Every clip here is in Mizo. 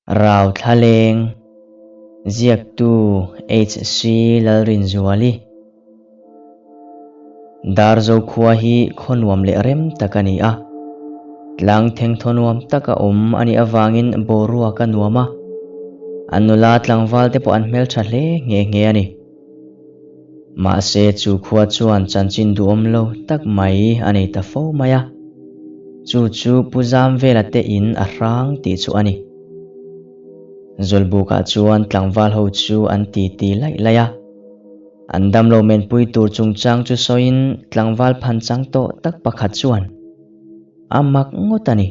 Rau Thlaleng, Ziaktu HC Lalrinzuali. Darzo khua hi khaw nuam leh rem tak a ni a. Tlang thengthaw nuam taka awm a nih avangin boruak a nuam a. An nula tlangval te pawh an hmeltha hle nghe nghe a ni. Mahse chu khua chuan chanchin duhawm lo tak mai a nei ta fo mai a. Chu chu Pu Zamvela te in a hrang tih chu a ni. Zawlbukah chuan tlangval ho chu an ti ti laih laih a. An damlo menpui tur chungchang chu sawiin tlangval phan chang tawh tak pakhat chuan a mak ngawt a ni.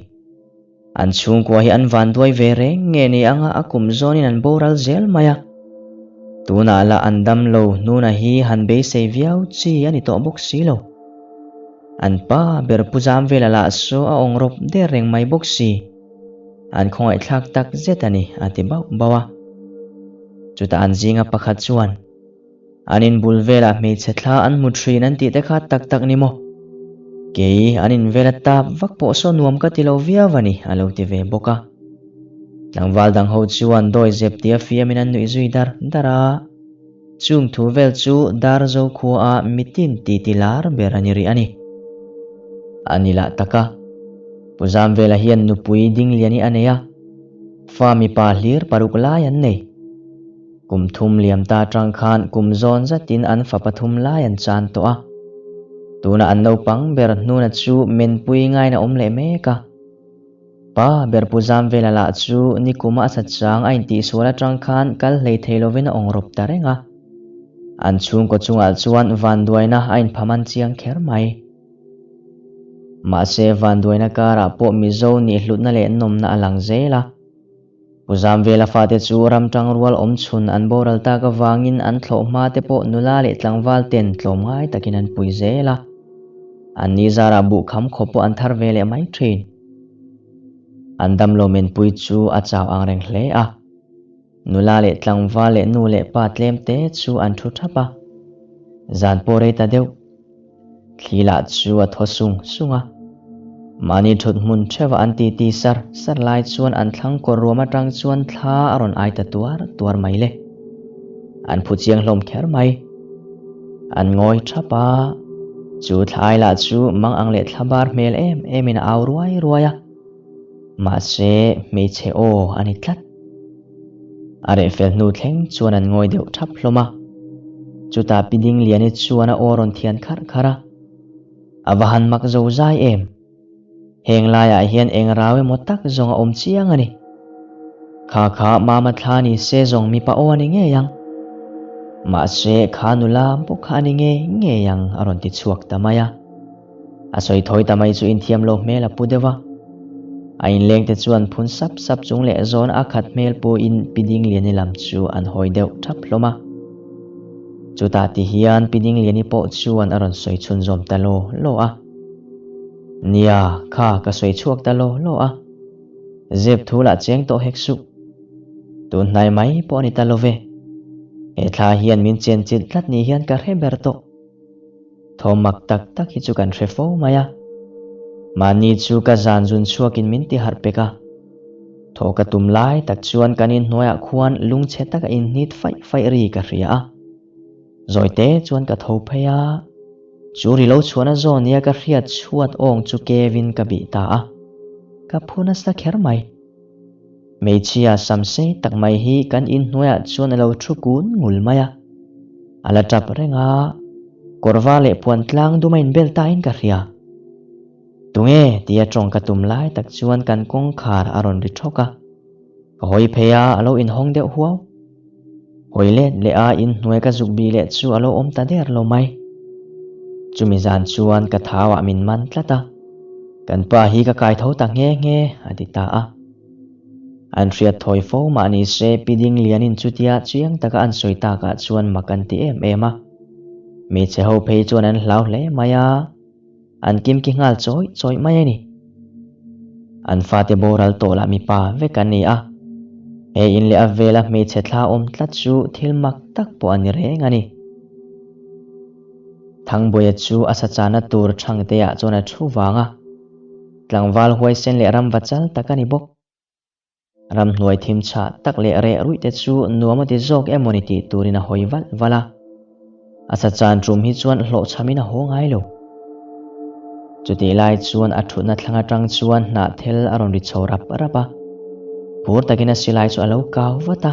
An chhungkua hi an vanduai ve reng nge ni anga a kum zawnin an boral zel mai a. Tunah lah an dam lo hnuna hi han beisei viau chi a ni tawh bawk si lo. An pa ber Pu Zamvela lah saw a awng rawp der reng mai bawk si. An khawngaihthlak tak zet a ni a ti bauh bauh a. Chutah an zinga pakhat chuan. An inbul velah hmeichhe thla an hmu thin an tih te kha tak tak ni maw? Kei an in vela tap vak pawh saw nuam ka ti lo viau a ni, a lo ti ve bawk a. Tlangval dang ho chuan dawi zep tia fiamin an nuih zui dar dar a. Chung thu vel chu Darzo khuaah mitin titi lar ber a ni rih a ni. A ni lah tak a. Pu Zamvela hian nupui Dingliani a nei a, fa mipa hlir paruk lai an nei. Kum thum liam ta atang khan kum zawn zatin an fa pathum lai an chan tawh a. Tuna an naupang ber hnuna chu menpui ngain a awm leh mek a. Pa ber Pu Zamvela lah chu nikuma a sachang a intihsual atang khan kal hlei thei lovin a awng rawp ta reng a. An chhungkaw chungah chuan vanduaina a inphaman chiang kher mai. Mahse vanduaina karah pawh Mizo nih hlutna leh nawmna a lang zel a. Pu Zamvela fate chu ram tangrual awm chhun an boral tak avangin an thlawh hma te pawh nula leh tlangval ten tlawmngai takin an pui zel a. An ni zarah buh kham khawp pawh an thar ve leh mai thin. An damlo menpui chu a chau ang reng hle a. Nula leh tlangval leh nu leh pa tlem te chu an thu thap a. Zan pawh rei ta deuh. Thli lah chu a thaw sung sung a. Mahni thut hmun theuh a an titi sar sar lai chuan an thlang kawr ruam atang chuan thla a rawn ai ta tuar tuar mai le. An phu chiang hlawm kher mai. An ngawi thap a, chu thla ai lah chu mang ang leh thla bar hmel em em in a au ruai ruai a. Mahse hmeichhe aw a ni tlat. A reh fel hnu thleng chuan an ngawi deuh thap hlawm a. Chutah Pi Dingliani chuan a aw rawn thian kharh kharh a. A va han mak zo zai em? Heng laiah hian eng rau emaw tak zawng a awm chiang a ni. Kha kha Mama thla ni se zawng mipa aw a ni ngei ang. Mahse kha nula bawk kha a ni ngei ngei ang a rawn ti chhuak ta mai a. A sawi thawi ta mai chu inthiam lo hmel a pu deuh a. A inleng te chuan phun sap sap chung leh zawn a khat hmel pawhin Pi Dingliani lam chu an hawi deuh thap hlawm a. Chutah ti hian Pi Dingliani pawh chuan a rawn sawi chhunzawm ta law law a. Nia, kha ka sawi chhuak ta law law a. Zep thu lah cheng tawh hek suh. Tun hnai mai pawh a ni ta lo ve. He thla hian min chenchilh tlat ni hian ka hre ber tawh. Thawm mak tak tak hi chu kan hre fo mai a. Mahni chu ka zan zun chhuakin min ti harh pek a. Thaw ka tum lai tak chuan kan inhnuaiah khuan lungchhe taka inhnit faih faih ri ka hria a. Zawite chuan ka tho phei a. Chu ri lo chhuahna zawn nia ka hriat chhuat awng chu kevin ka bih ta a. Ka phu nasa kher mai. Hmeichhia sam sei tak mai hi kan inhnuaiah chuan a lo thu kun ngul mai a. A la tap reng a, kawrva leh puan tlang dum a inbel ta in ka hria. Tunge tia tawng ka tum lai tak chuan kan kawngkhar a rawn ri thawk a. Ka hawi phei a, a lo inhawng deuh huau. Hawi let leh a inhnuai ka zuk bih leh chu a lo awm ta der lo mai. Chumi zan chuan ka thauah min man tlat a. Kan pa hi ka kai tho ta nghe nghe, a ti ta a. An hriat thawi fo mah ni se Pi Dinglianin chutia chiang taka an sawi takah chuan mak an ti em em a. Hmeichhe ho phei chuan an hlau hle mai a, an kimki nghal chawih chawih mai a ni. An fate boral tawh lah mipa vek an ni a, he in leh a vela hmeichhe thla awm tlat chu thil mak tak pawh a ni reng a ni. Thangbuaia chu a sachana tur Thangtea chuan a thu vang a, tlangval huaisen leh ramva chal tak a ni bawk. Ramhnuai thim chhah tak leh reh ruih te chu nuam a ti zawk emaw ni tih turin a hawi valh valh a. A sa chan tum hi chuan hlawhchhamin a haw ngai lo. Chutih lai chuan a thutna thlang atang chuan hnah thel a rawn ri chho rap rap a. Phur takin a silai chu a lo kau vat a.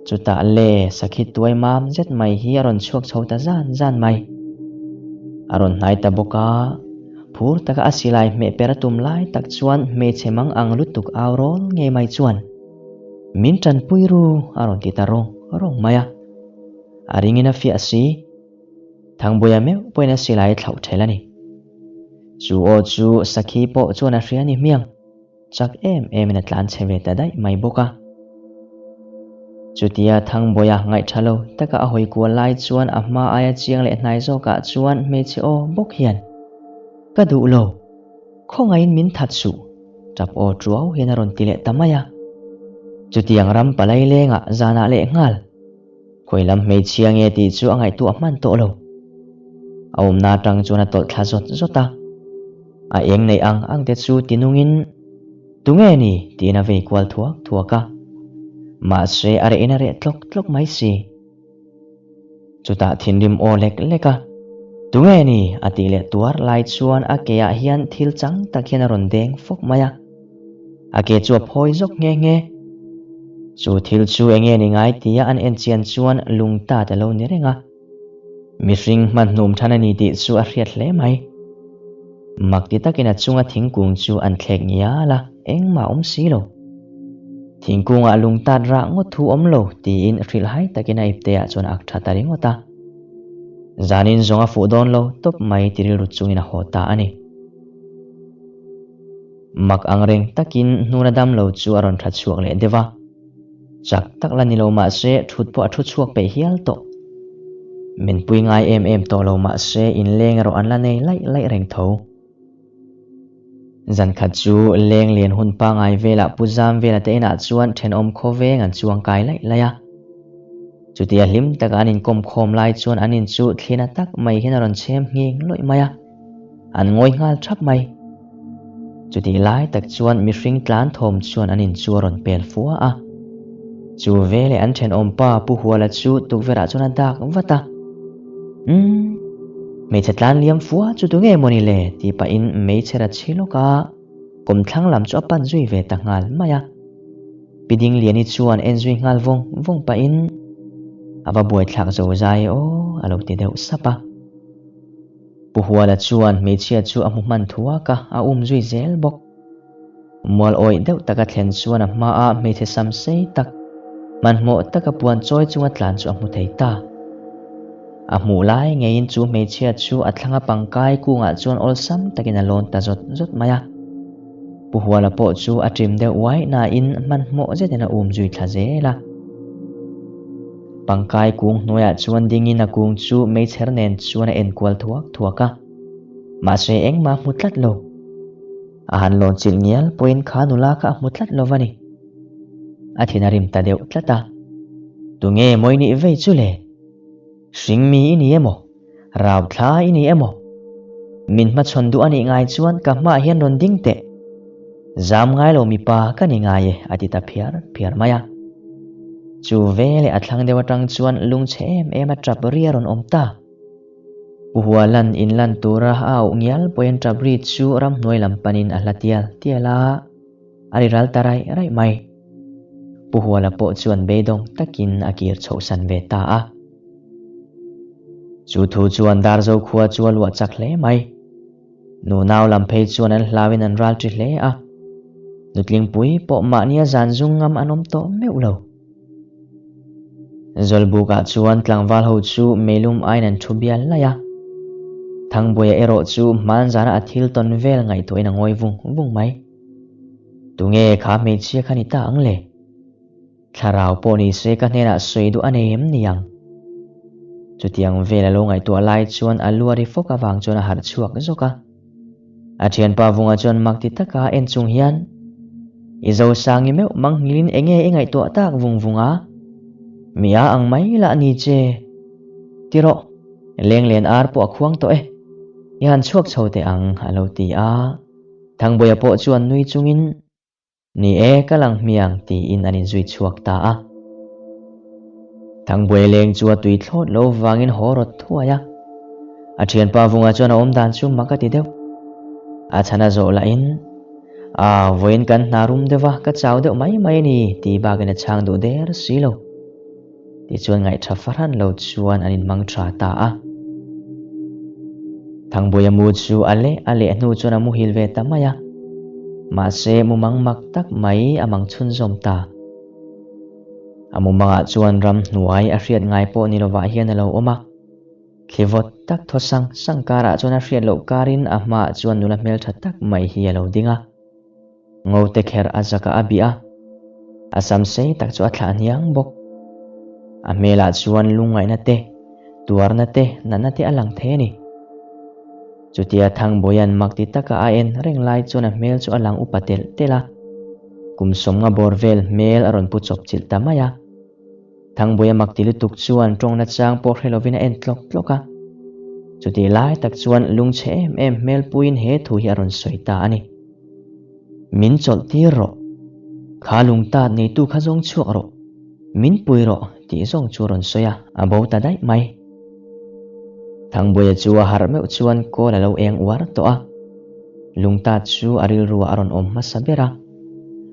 Chutah le sakhi tuai mam zet mai hi a rawn chhuak chho ta zan zan mai. A rawn hnai ta bawk a. Phur taka a silai hmeh per a tum lai tak chuan hmeichhe mang ang lutuk au rawl ngei mai chuan, Min tanpui ru a rawn ti ta rawng rawng mai a. A ringin a fiah si. Thangbuia meuh pawhin a silai thlauh ṭhel a ni. Chu aw chu Sakhi pawh chuan a hria ni hmiang. Chak em emin a tlan chhe ve ta daih mai bawk a. Chutia Thangbuaia ngaihṭha lo taka a hawi kual lai chuan a hma aia chiang leh hnai zawkah chuan hmeichhe aw bawk hian, Ka duh lo, khawngaihin min that suh, tap aw ṭuau hian a rawn ti leh ta mai a. Chutiang ram palai lengah zanah leh nghal. Khawi lam hmeichhia nge tih chu a ngaihtuah hman tawh lo. A awmna atang chuan a tawlh thla zawt zawt a. A eng neih ang ang te chu ti nungin, Tunge ni? tiin a vei kual thuak thuak a. Mahse a reh in a reh tlawk tlawk mai si. Chutah thinrim aw lek lek a, Tunge ni? a tih leh tuar lai chuan a ke ah hian thil chang tak hian a rawn deng fawk mai a. A ke chu a phawi zawk nghe nghe. Chu thil chu enge ni ngai tia an en chian chuan lung tat a lo ni reng a. Mihring hman hnum than a ni tih chu a hriat hle mai. Mak ti takin a chunga thingkung chu an thlek ngial a, engmah awm si lo. Thingkungah lung tat rah ngawt thu awm lo tiin hrilhhai takin a ipteah chuan a ak tha ta ringawt a. Zanin zawng a fuh dawn lo tawp mai ti rilru chungin a haw ta a ni. Mak ang reng takin hnuna dam lo chu a rawn tha chhuak leh deuh a. Chak tak la ni lo mah se thut pawh a thu chhuak peih hial tawh. Min pui ngai em em tawh lo mah se inleng erawh an la nei laih laih reng tho. Zan khat chu leng lian hun pangai velah Pu Zamvela te inah chuan thenawm khawveng an chuang kai laih laih a. Chutia hlim taka an inkawm khawm lai chuan an in chu thlina tak mai hian a rawn chhem nghing lawih mai a. An ngawi nghal thap mai. Chutih lai tak chuan mihring tlan thawm chuan an in chu a rawn pel fua a. Chu veleh an thenawm pa Pu Huala chu tukverh-ah chuan a dak vat a. Umm, hmeichhe tlan liam fua chu tu nge mawni le? tih pahin meichher a chhi lawk a, kawmthlang lam chu a pan zui ve ta nghal mai a. Pi Dingliani chuan en zui nghal vawng vawng pahin a va buaithlak zo zai e aw a lo ti deuh sap a. Pu Huala chuan hmeichhia chu a hmu hman thuak a, a um zui zel bawk. Mual awih deuh taka thlen chuan a hmaah hmeichhe sam sei tak, hmanhmawh taka puan chawi chunga tlan chu a hmu thei ta. A hmuh lai ngeiin chu hmeichhia chu a thlanga pangkai kungah chuan awlsam takin a lawn ta zawt zawt mai a. Pu Huala pawh chu a ṭim deuh uai nain hmanhmawh zetin a um zui thla zel a. Pangkai kung hnuaiah chuan dingin a kung chu meichher nen chuan a enkual thuak thuak a. Mahse engmah a hmu tlat lo. A han lawn chilh ngial pawhin kha nula kha a hmu tlat lo va ni. A thin a rim ta deuh tlat a. Tunge mawi nih vei chu le? Hring mi i ni emaw? Rau thla i ni emaw? Min hmachhawn duh a nih ngai chuan ka hmaah hian rawn ding teh. Zam ngai lo mipa ka ni ngai e, a ti ta phiar phiar mai a. Chu veleh a thlang deuh atang chuan lungchhe em em a tap ri a rawn awm ta. Pu Hualan inlan tura a auh ngial pawhin tap ri chu ramhnuai lam panin a hla tial tial a, a ri ral ta raih raih mai. Pu Huala pawh chuan beidawng takin a kir chhohsan ve ta a. Chu thu chuan Darzo khua chu a luah chak hle mai. Nunau lam phei chuan an hlauin an ral ṭi hle a. Nutlingpui pawh mahnia zan zung ngam an awm tawh meuh lo. Zawlbukah chuan tlangval ho chu meilum aiin an thu bial laih a. Thangbuaia erawh chu hmanzana a thil tawn vel ngaihtuahin a ngawi vung vung mai. Tunge kha hmeichhia kha ni ta ang le? Thlarau pawh ni se ka hnenah sawi duh a nei em ni ang? Chutiang vel a lo ngaihtuah lai chuan a lu a ri fawk avang chuan a harh chhuak zawk a. A thianpa Vunga chuan mak ti taka en chung hian, I Zosangi meuh mang nghilin enge i ngaihtuah tak vung vung a? Mi a ang mai lah ni che. Ti rawh, lenglen ar pawh a khuang tawh e. I han chhuak chho teh ang, a lo ti a. Thangbuaia pawh chuan nui chungin. Ni e, ka lang hmiang, tiin an inzui chhuak ta a. Thangbuai leng chu a tui thlawt lo vangin haw rawt thuai a. A thianpa Vunga chuan a awm dan chu mak a ti deuh. A chhan a zawh lahin, A, vawiin kan hna rum deuh va, ka chau deuh mai mai a ni, ti bakin a chhang duh der si lo. Tichuan ngaihtha fahran lo chuan an inhmang tha ta a. Thangbuaia mu chu a leh a leh hnu chuan a muhil ve ta mai a. Mahse mumang mak tak mai a mang chhunzawm ta. A mumangah chuan ramhnuai a hriat ngai pawh ni lovah hian a lo awm a. Thli vawt tak thaw sang sang karah chuan a hriat loh karin a hmaah chuan nula hmeltha tak mai hi a lo ding a. Ngote kher a zakah a bih a, a sam sei tak chu a thlah hniang bawk. A hmelah chuan lungngaihna te, tuarna te, natna te a lang thei a ni. Chutia Thangbawia'n mak ti taka a en reng lai chuan a hmel chu a lang upa telh telh a, kum sawmnga bawr vel hmel a rawn pu chawp chilh ta mai a. Thangbuaia mak ti lutuk chuan tawngna chang pawh hre lovin a en tlawk tlawk a. Chutih lai tak chuan lungchhe em em hmel puiin he thu hi a rawn sawi ta a ni. Min chawlh tir rawh. Kha lungtat neitu kha zawng chhuak rawh. Min pui rawh tih zawng chu a rawn sawi a, a bo ta daih mai. Thangbuaia chu a harh meuh chuan kawl a lo eng uar tawh a. Lungtat chu a rilruah a rawn awm hmasa ber a.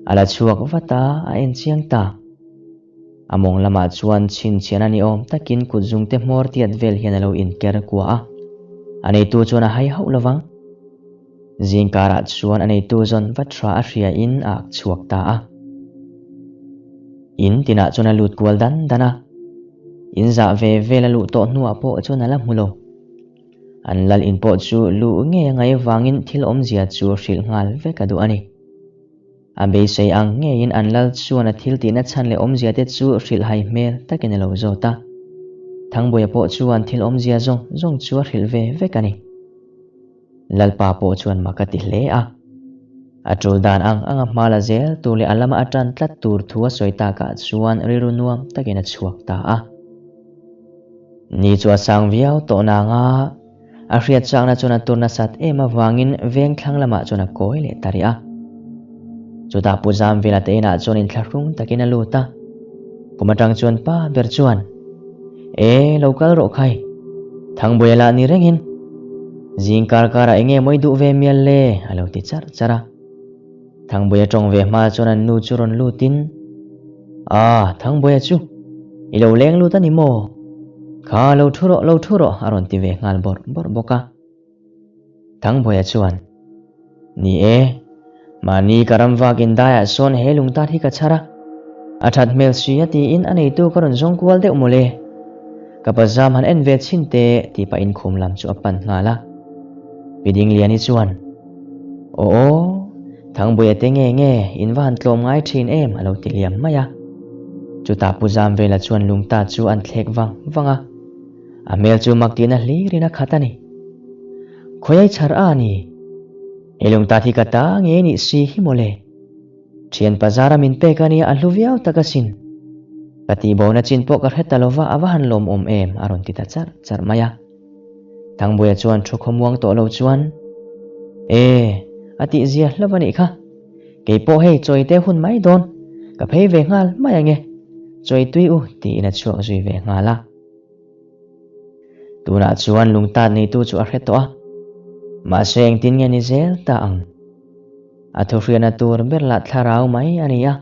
A la chhuak vat a, a en chiang ta. A mawng lamah chuan chhinchhian a ni awm takin kut zungte hmawr tiat vel hian a lo inker kua a, a neitu chuan a hai hauh lovang. Zingkarah chuan a neitu zawn vat hra a hria in a ak chhuak ta a. In tinah chuan a lut kual dan dan a, in zah ve vel a luh tawh hnuah pawh chuan a la hmu lo. An lal in pawh chu luh ngei a ngaih avangin thil awmzia chu hrilh nghal vek a duh a ni. A beisei ang ngeiin an lal chuan a thil tihna chhan leh awmzia te chu hrilhhai hmel takin a lo zawt a. Thangbuaia pawh chuan thil awmzia zawng zawng chu a hrilh ve vek a ni. Lalpa pawh chuan mak a ti hle a. A tul dan ang anga hma la zel tur leh a lama a tan tlat tur thu a sawi takah chuan rilru nuam takin a chhuak ta a. Ni chu a sang viau tawh nanga A hriat chakna chuan a tur nasat em avangin veng thlang lamah chuan a kawi leh ta rih a. Chutah Pu Zamvela te inah chuan inthlahrung takin a lut a. Kum atang chuan pa ber chuan, E, lo kal rawh khai. Thangbuaia lah ni rengin, Zing kar karah enge mawi duh ve mial le, a lo ti charh charh a. Thangbuaia tawng ve hma chuan an nu chu rawn lutin, Ah, Thangbuaia chu, i lo leng lut a ni maw? Kha, lo thu rawh, lo thu rawh, a rawn ti ve nghal bawrh bawrh bawk a. Thangbuaia chuan, Ni e, mahni ka ram vak indaiah sawn he lungtat hi ka chhar a, a that hmel si a tiin a neitu ka rawn zawng kual deuh mawle. Ka pazam han en ve chhin teh tih pahin khum lam chu a pan nghal a. Pi Dingliani chuan, Aw aw, Thangbuaia te nge nge in va han tlawm ngai thin em a lo ti liam mai a. Chutah Pu Zamvela chuan lungta chu an thlek vang vang a, a hmel chu mak tihna hlirin a khat a ni. Khawiai chhar a ni? He lungta thi ka ta nge nih si hi mawle. Thian pazara min pek a nia a hlu viau tak asin. Ka tihbona chin pawh ka hre ta lova a va han lawmawm em a rawn ti ta charh charh mai a. Thangbuaia chuan thu khawmuang tawh lo chuan, E, a tihzia hlauh a nih kha. Kei pawh hei chawi te hun mai dawn, ka phei ve nghal mai ange. Chawi tui u tiin a chhuak zui ve nghal a. Tunah chuan lungtat neitu chu a hre tawh a, mahse engtin nge ni zel ta ang? A thuhriatna tur ber lah thlarau mai a ni a,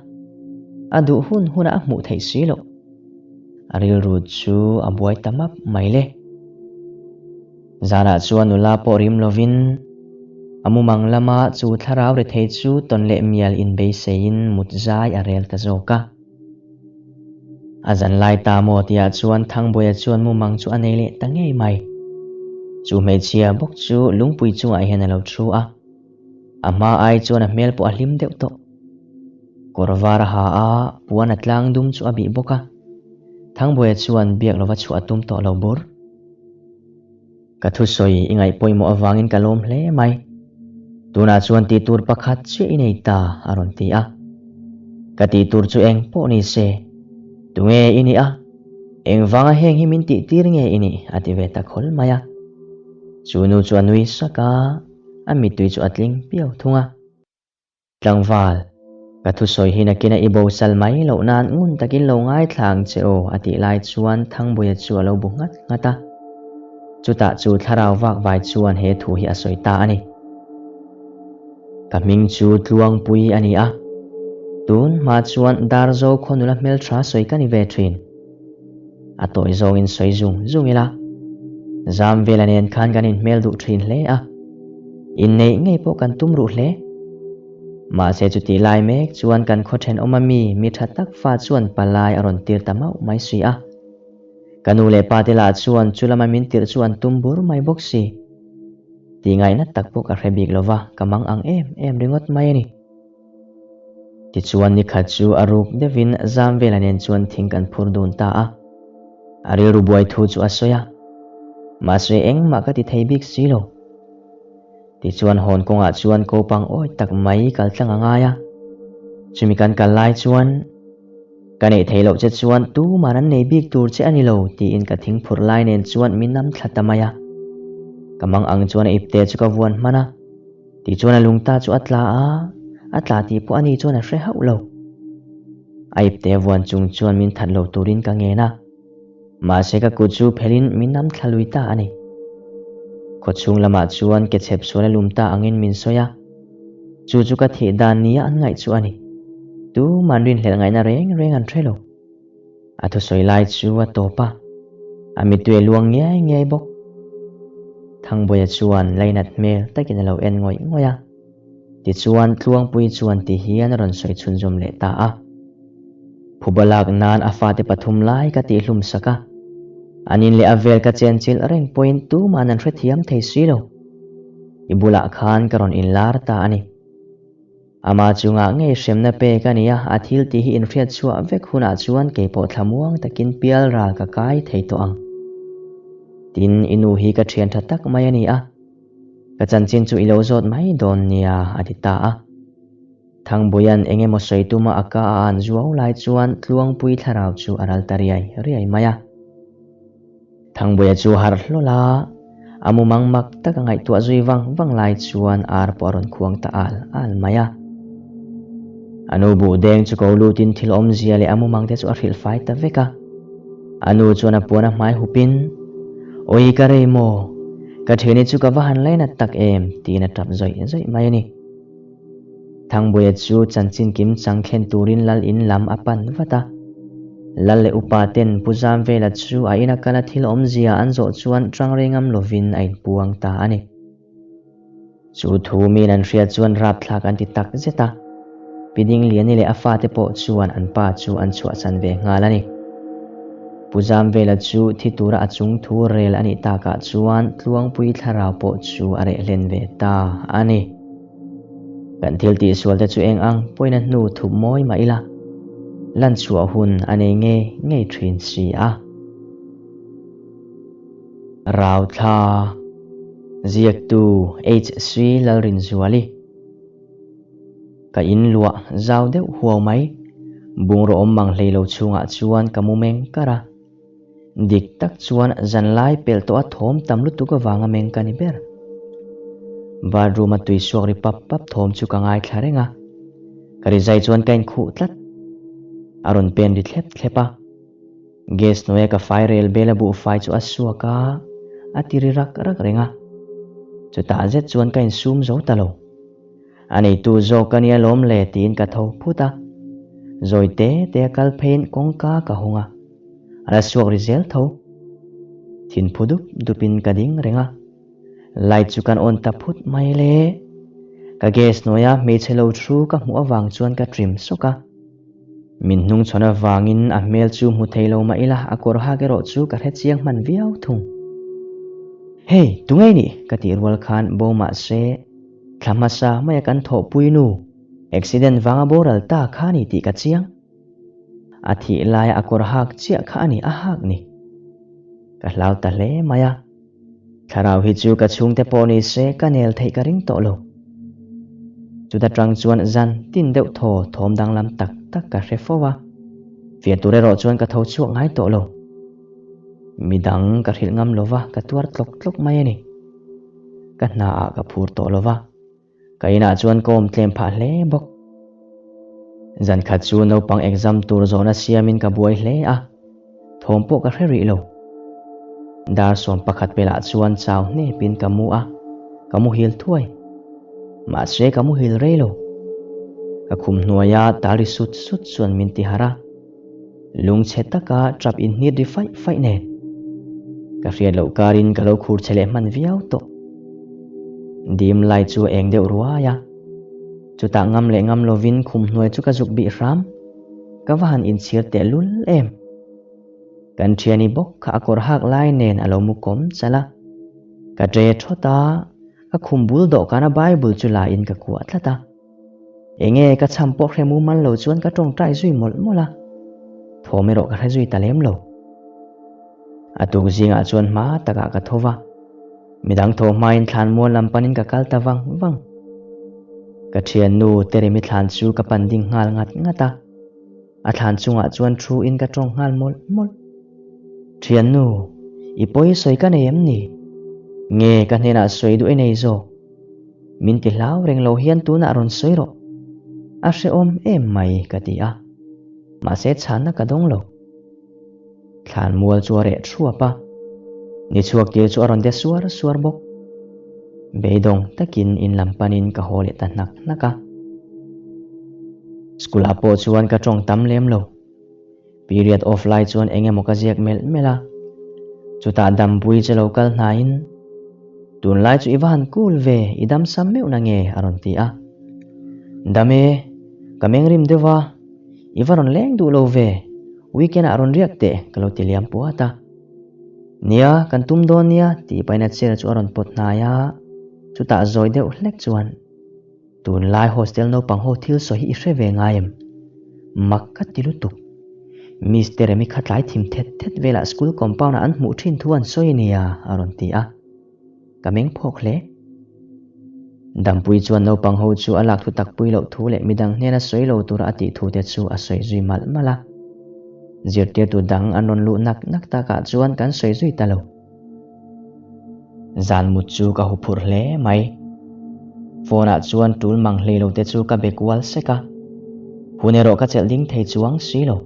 a duh hun hunah a hmuh theih si loh. A rilru chu a buai ta map mai le. Zanah chuan nula pawh rim lovin a mumang lama chu thlarau rethei chu tawn leh mial inbeiseiin mut zai a rel ta zawk a. A zan lai ta maw tihah chuan Thangbuaia chuan mumang chu a nei leh ta ngei mai. Chu hmeichhia bawk chu lungpui chungah hian a lo thu a. A hma ai chuan a hmel pawh a hlim deuh tawh. Kawr var a ha a, puan a tlang dum chu a bih bawk a. Thangbuaia chuan biak lova chhuah a tum tawh lo bur. Ka thusawi i ngaih pawimawh avangin ka lawm hle mai. Tunah chuan tih tur pakhat chiah i nei ta, a rawn ti a. Ka tih tur chu eng pawh ni se. Tunge i nih a? Engvanga heng hi min tih tir nge i nih? a ti ve ta khawl mai a. Chu nu chu a nui sak a, a mittui chu a tling piau thung a. Tlangval. Ka thusawi hi nakina i bosal mai loh nan ngun takin lo ngaithla ang che aw a tih lai chuan Thangbuia chu a lo bu nghat nghat a. Chutah chu thlarau vak vai chuan he thu hi a sawi ta a ni. Ka hming chu Tluangpui a ni a. Tun hma chuan Darzo khaw nula hmeltha sawi ka ni ve thin. A tawi zawngin sawi zung zung ila. Zam vela nen khan kan inhmel duh thin hle a. Inneih ngei pawh kan tum ruh hle. Mahse chutih lai mek chuan kan khaw thenawm a mi, mi tha tak fa chuan palai a rawn tir ta mauh mai si a. Ka nu leh pa te lah chuan chu lama min tirh chu an tum bur mai bawk si. Tih ngaihna tak pawh ka hre bik lova, ka mang ang em em ringawt mai a ni. Tichuan nikhat chu a ruk deuhin Zamvela nen chuan thing kan phur dun ta a. A rilru buai thu chu a sawi a. Mahse engmah ka ti thei bik si lo. Tichuan hawn kawngah chuan kopang awi tak mai kal tlang a ngai a. Chumi kan kal lai chuan, Ka neih theih loh che chuan tuman an nei bik tur che a ni lo tiin ka thing phurh lai nen chuan min nam thla ta mai a. Ka mang ang chuan a ipte chu ka vuan hman a. Tichuan a lungta chu a tla a, a tla tih pawh ani chuan a hre hauh lo. A ipte vuan chung chuan min that lo turin ka ngen a. Mahse ka kut chu phelhin min nam thla lui ta a ni. Khawchhung lamah chuan ke chhep sual a lum ta angin min sawi a. Chu chu ka thih dan nia an ngaih chu a ni. Tuman rinhlelh ngaihna reng reng an hre lo. A thusawi lai chu a tawp a, a mittui a luang ngiai ngiai bawk. Thangbuaia chuan lainat hmel takin a lo en ngawih ngawih a. Tichuan Tluangpui chuan ti hian a rawn sawi chhunzawm leh ta a. Phuba lak nan a fate pathum lai ka tihhlum sak a. An in leh a vel ka chenchilh reng pawhin tuman an hrethiam thei si lo. I bulah khan ka rawn inlar ta a ni. Ama chungah ngei hremna pek a ni a, a thil tih hi inhriat chhuah vek hunah chuan keipawh thlamuang takin pial ral ka kai thei tawh ang. Tin, i nu hi ka thian tha tak mai a ni a. Ka chanchin chu i lo zawt mai dawn nia, a ti ta a. Thangbuia'n eng emaw sawi tuma a ka a an zuau lai chuan Tluangpui thlarau chu a ral ta riai riai mai a. Thangbuia chu harh hlawl a, a mumang mak tak a ngaihtuah zui vang vang lai chuan ar pawh a rawn khuang ta al al mai a. A nu buh deng chu ko lutin thil awmzia leh a mumang te chu a hrilh fai ta vek a. A nu chuan a puan a hmai hupin, Awi ka rei maw? Ka thiani chu ka va han lainat tak em? tiin a tap zawih zawih mai a ni. Thangbuaia chu chanchin kim chang thlen turin lal in lam a pan vat a. Lal leh upa ten Pu Zamvela chu a ina kala thil awmzia an zawh chuan ṭang ngam lovin a inpuang ta a ni. Chu thu min an hriat chuan rapthlak an ti tak zet a. Pi Dingliani leh a fate pawh chuan an pa chu an chhuahsan ve nghal a ni. Pu Zamvela chu thi tura a chung thu rel a nih takah chuan Tluangpui thlarau pawh chu a reh hlen ve ta a ni. Kan thil tihsual te chu eng ang pawhin a hnu thup mawi mah ila, lan chhuah hun a nei ngei ngei thin si a. Rauthla Ziaktu HC Lalrinzuali Ka in luah zau deuh huau mai, bungraw awm mang hlei lo chhungah chuan ka mu meng kar a. Dik tak chuan zanlai pelh tawh a thawm tam lutuk avanga meng ka ni ber. Bathroom a tui suak ri pap pap thawm chu ka ngaithla reng a. Ka rizai chuan ka inkhuh tlat. A rawn pen ri thlep thlep a. Gas hnuaia ka fai rel bel a buhfai chu a suak a, a ti ri rak rak reng a. Chutah zet chuan ka insum zo ta lo. A neitu zawk ka nia lawm le tiin ka tho phut a. Zawi te te a kal pheiin kawngka ka hawng a. A la suak ri zel tho. Thin phu dup dupin ka ding reng a. Light chu kan on ta phut mai le. Ka gas hnuaia hmeichhe lo thu ka hmuh avang chuan ka trim sawk a. Min hnung chhawn avangin a hmel chu hmu thei lo mah ila a kawr hak erawh chu ka hre chiang hman viau thung. Hey, tunge i nih? ka tih rual khan bo mah se thla hmasa maia kan thawhpui nu accident vanga boral ta kha ni tih ka chiang. A thih laia a kawr hak chiah kha a ni a hak ni. Ka hlau ta hle mai a. Thlarau hi chu ka chhungte pawh ni se ka nel theih ka ring tawh lo. Chuta tang chuan zan tin deuh thaw thawm danglam tak tak ka hre fo a. Fiah tur erawh chuan ka tho chhuak ngai tawh lo. Midang ka hrilh ngam lova ka tuar tlawk tlawk mai a ni. Ka hnaah ka phur tawh lova. Ka inah chuan ka awm tlem phah hle bawk. Zan khat chu naupang exam tur zawhna siamin ka buai hle a, thawm pawh ka hre rih lo. Dar 11 velah chuan chau hnepin ka mu a, ka muhil thuai. Mahse ka muhil rei lo. Ka khum hnuaia tal ri sut sut chuan min ti harh a. Lungchhe taka tap inhnit ri faih faih nen. Ka hriat loh karin ka lo khur che leh hman viau tawh. Dim lai chu a eng deuh ruai a. Chutah ngam leh ngam lovin khum hnuai chu ka zuk bih hram. Ka va han inchhir teh lul em. Kan thiani bawk kha a kawr hak lai nen a lo mu kawm chal a. Ka ṭe thawt a, ka khum bul dawhkana Bible chu la in ka kuah tlat a. Enge ka chham pawh hre mumal lo chuan ka tawngtai zui mawlh mawlh a. Thawm erawh ka hre zui ta lem lo. A tuk zingah chuan hma takah ka tho va. Midang thaw hmain thlan mual lam panin ka kal ta vang vang. Ka thiannu Teremi thlan chu ka pan ding nghal ngat ngat a. A thlan chungah chuan thu in ka tawng nghal mawlh mawlh. Thiannu, i pawi sawi ka nei em ni? Nge ka hnenah sawi duh i nei zawk? Min ti hlau reng lo hian tunah rawn sawi rawh. A hrehawm em mai ka ti a. Mahse chhanna ka dawng lo. Thlan mual chu a reh thuap a, ni chhuak tir chu a rawn de suar suar bawk. Beidawng takin in lam panin ka haw leh ta hnak hnak a. School ah pawh chuan ka tawng tam lem lo. Period off lai chuan eng emaw ka ziak melh melh a. Chutah dambui che lo kal hnaiin, Tunlai chu i va han cool ve, i dam sam meuh na nge? a rawn ti a. Dam e, ka mengrim deuh a. I va rawn leng duh lo ve, weekend ah rawn riak teh ka lo ti liam puat a. Nia, kan tum dawn nia tih pahin a chair chu a rawn pawt hnai a, chutah zawi deuh hlek chuan, Tunlai hostel naupang ho thil sawi hi i hre ve ngai em? Mak ka ti lutuk. Miss Teremi kha tlai thim thet thet velah school compound ah an hmuh thin thu an sawi ania a rawn ti a. Ka meng phawk hle. Dampui chuan naupang ho chu a lak thu tak pui loh thu leh midang hnena sawi lo tura a tih thu te chu a sawi zui malh malh a. Zirtirtu dang an rawn luh nak nak takah chuan kan sawi zui ta lo. Zan mut chu ka huphurh hle mai. Phone ah chuan tul mang hlei lo te chu ka be kual sek a. Hun erawh ka chelh ding thei chuang si lo.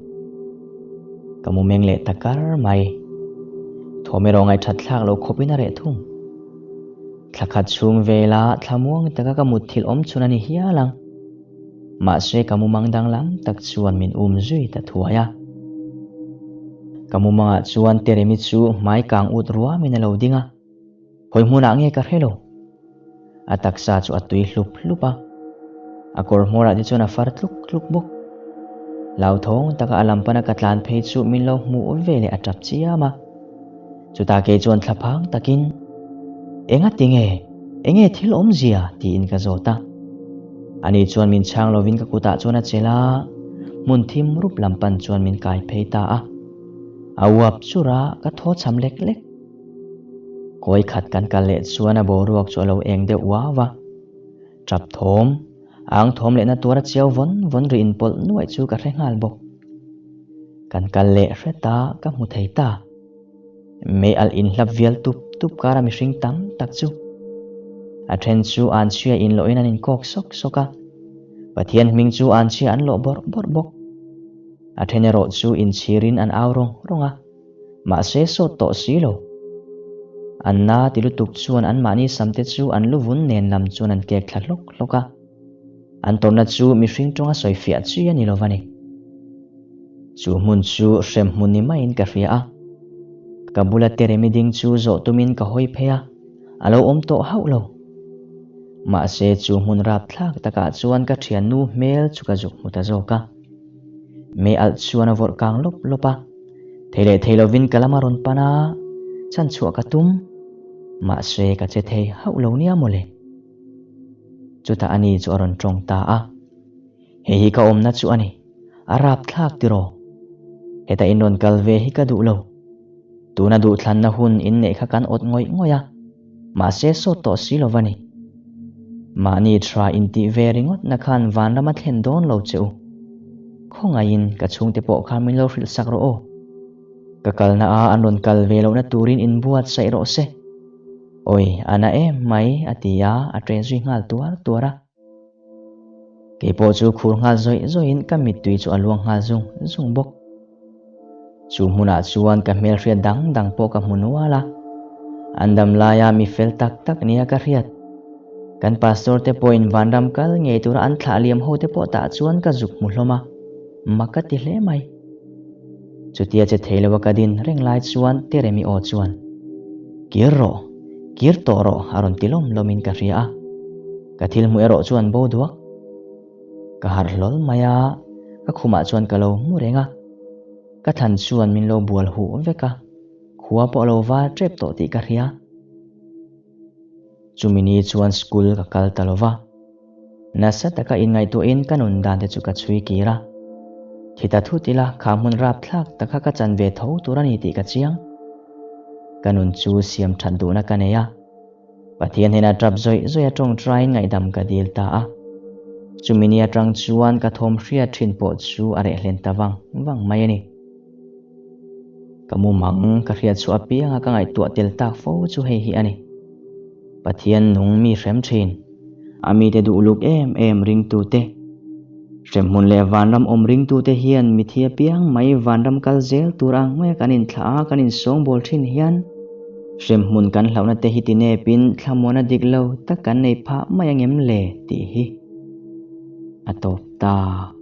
Ka mu meng leh ta kar mai. Thawm erawh ngaihthat thlak lo khawpin a reh thung. Thla khat chhung vela thlamuang taka ka mutthilh awm chhun a ni hial ang. Mahse ka mumang danglam tak chuan min um zui ta thuai a. Ka mumangah chuan Teremi chu hmai kang ut ruamin a lo ding a. Hawi hmunah nge ka hre lo. A taksa chu a tui hlup hlup a, a kawr hmawrah te chuan a far tluk tluk bawk. Hlauthawng taka a lam pana ka tlan phei chu min lo hmuh ve leh a tap chiam a. Chutah kei chuan thlaphang takin, Enga tinge? Enge thil awmzia? tiin ka zawt a. Ani chuan min chhang lovin ka kutah chuan a chelh a, hmun thim rup lam pan chuan min kai phei ta a. A uap chur a, ka thaw cham lek lek. Kawi khat kan kal leh chuan a boruak chu a lo eng deuh uau a. Tap thawm, ang thawm lehna tuar a chiau vawn vawn rih inpawlh nuaih chu ka hre nghal bawk. Kan kal leh hret a, ka hmu thei ta. Mei alh inhlap vial tup tup kara mihring tam tak chu. A then chu an chhia inlawhin an inkawk sawk sawk a. Pathian hming chu an chhia an lawh bawrh bawrh bawk. A then erawh chu inchhirin an au rawng rawng a. Mahse sawt tawh si lo. An na ti lutuk chuan anmahni samte chu an luvun nen lam chuan an kek thla hlawk hlawk a. An tawrhna chu mihring tawnga sawi fiah chi a ni lo va ni. Chu hmun chu hrem hmun ni maiin ka hria a. Ka bula Teremi ding chu zawh tumin ka hawi phei a, a lo awm tawh hauh lo. Mahse chu hmun rapthlak takah chuan ka thiannu hmel chu ka zuk hmu ta zawk a. Mei alh chuan a vawrh kang lawp lawp a. Thei leh thei lovin ka lam a rawn pan a, chhan chhuah ka tum. Mahse ka che thei hauh lo nia mawle. Chutah ani chu a rawn tawng ta a. Hei hi ka awmna chu a ni. A rapthlak tiraw? Heta in rawn kal ve hi ka duh lo. Tuna duhthlanna hun inneih kha kan awt ngawih ngawih a, mahse sawt tawh si lo va ni. Mahni tha intih ve ringawtna khan vanram a thlen dawn lo che u. Khawngaihin ka chhungte pawh kha min lo hrilh sak rawh aw. Ka kalna a an rawn kal ve lohna turin inbuatsaih rawh se. Awi, a na em mai, a ti a, a ṭe zui nghal tuar tuar a. Kei pawh chu khur nghal zawih zawihin ka mittui chu a luang nghal zung zung bawk. Chu hmunah chuan ka hmelhriat dang dang pawh ka hmu nual a, an dam laia mi fel tak tak nia ka hriat. Kan pastor te pawhin vanram kal ngei tura an thlah liam ho te pawh tah chuan ka zuk hmu hlawm a, mak ka ti hle mai. Chutia che thei loa ka din reng lai chuan Teremi aw chuan, Kir rawh, kir tawh rawh a rawn ti lawm lawmin ka hria a. Ka thil hmuh erawh chuan bo duak. Ka harh hlawl mai a, ka khumah chuan ka lo hmu reng a. Ka thlan chuan min lo bual huh vek a, khua pawh a lo var tep tawh tih ka hria. Chumi ni chuan school ka kal ta lo va. Nasa taka inngaihtuahin ka nun dan te chu ka chhui kir a. Thi ta thut ila kha hmun rapthlak taka ka chan ve tho tur a ni tih ka chiang. Ka nun chu siam that duhna ka nei a. Pathian hnena tap zawih zawih a tawngtaiin ngaihdam ka dil ta a. Chumi ni atang chuan ka thawm hriat thin pawh chu a reh hlen ta vang vang mai a ni. Ka mumang ka hriat chhuah apianga ka ngaihtuah tel tak fo chu hei hi a ni. Pathian nung mi hrem thin, a mite duh luk em em ringtute, hremhmun leh vanram awm ringtute hian mithi apiang mai vanram kal zel tur ang maia kan inthlah a, kan insawngbawl thin hian hremhmun kan hlauhna te hi tinepin thlamuana dik lo tak kan nei phah mai angem le tih hi a tawp ta.